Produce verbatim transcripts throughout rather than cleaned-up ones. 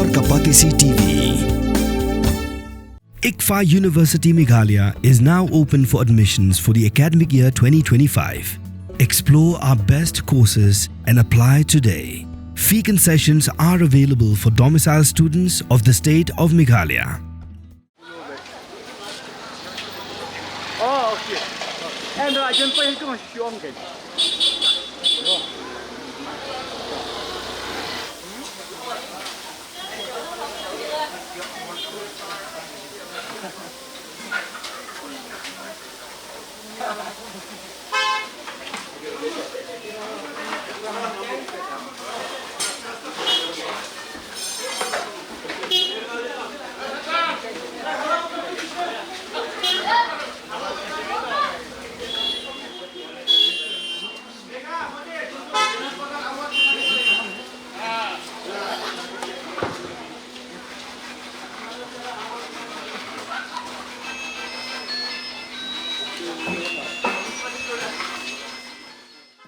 Kapatisi T V. ICFAI University Meghalaya is now open for admissions for the academic year twenty twenty-five. Explore our best courses and apply today. Fee concessions are available for domicile students of the state of Meghalaya. Oh, okay. And, uh, I can play him too much.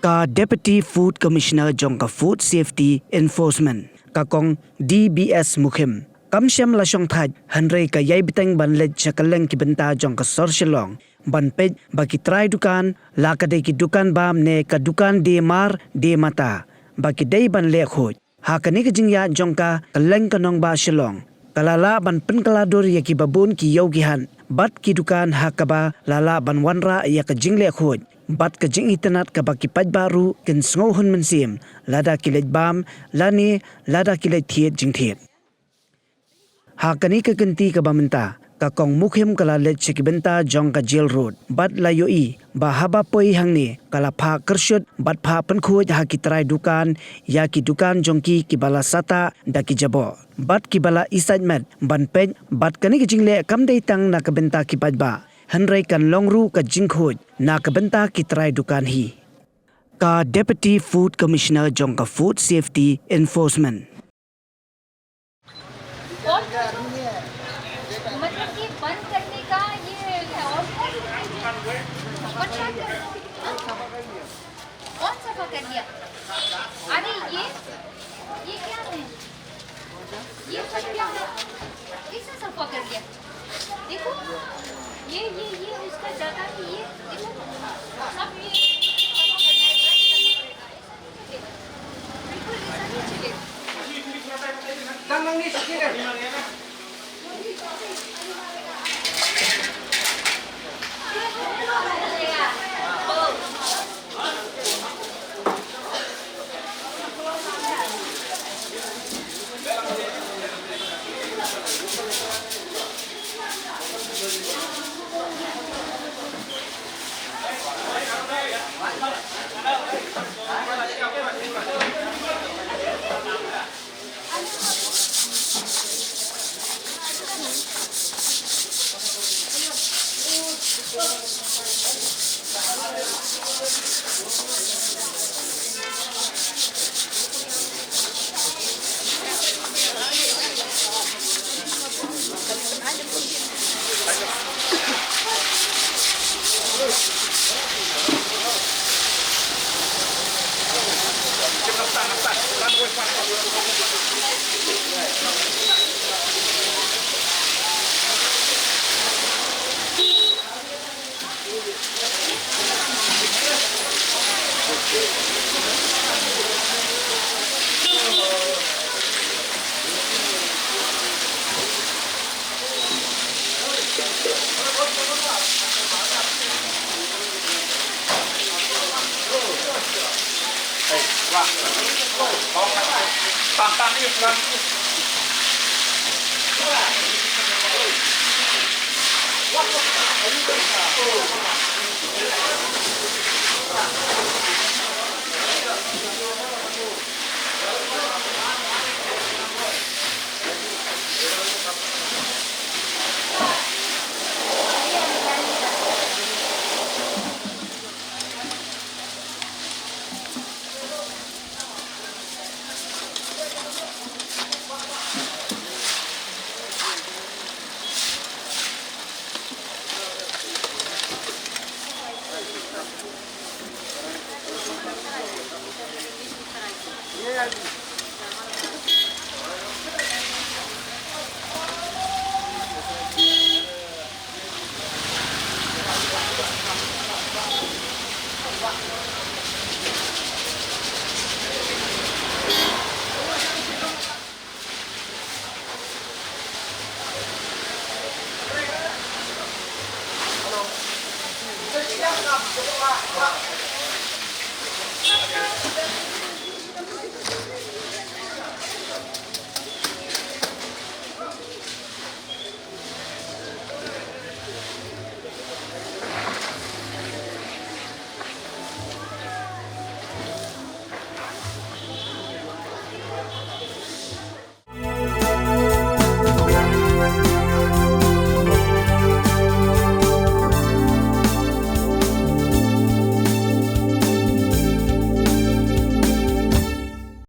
Ka Deputy Food Commissioner jong ka Food Safety Enforcement, ka Kong D B S Mukhim, kam shym la shongthait, hynrei ka ïai bteng ban leit sha kylleng ki bynta jong ka sor Shillong ban peit ba ki trai dukan, la ka dei ki dukan bam ne ka dukan die mar die mata, ba ki dei ban leh khuid. Ha kane ka jingïaid jong ka kylleng ka nongbah Shillong, ka la lah ban pynkylla dur ïa kiba bun ki ïew ki hat bad ki dukan, ha kaba la lah ban wanrah ïa ka jingleh khuid bad ka jingitynnad kaba ki paidbah ruh kin sngewhun mynsiem lada ki leit bam lane lada ki leit thied jingthied. Ha kane ka kynti kaba mynta, ka Kong Mukhim ka la leit sha ki bynta jong ka Jail Road bad la ïohi ba haba poi hangne ka la phah kyrshut bad phah pynkhuid ha ki trai dukan, ïa ki dukan jong ki kiba la sah tah da ki jaboh bad kiba la isaitmet ban peit bad kane ka jingleh kam dei tang na ka bynta ki paidbah, hynrei kan long ruh ka jingkhuid na ka bynta ki trai dukan hi. Ka Deputy Food Commissioner jong ka Food Safety Enforcement. कौन सा? मतलब कि बंद करने का ये है, और कौन सा? कौन सा पकड़ लिया? अरे ये, ये क्या है? ये सब क्या है? इसने सब पकड़ लिया। देखो, ये, ये, ये उसका जगह नहीं, ये देखो, सब ये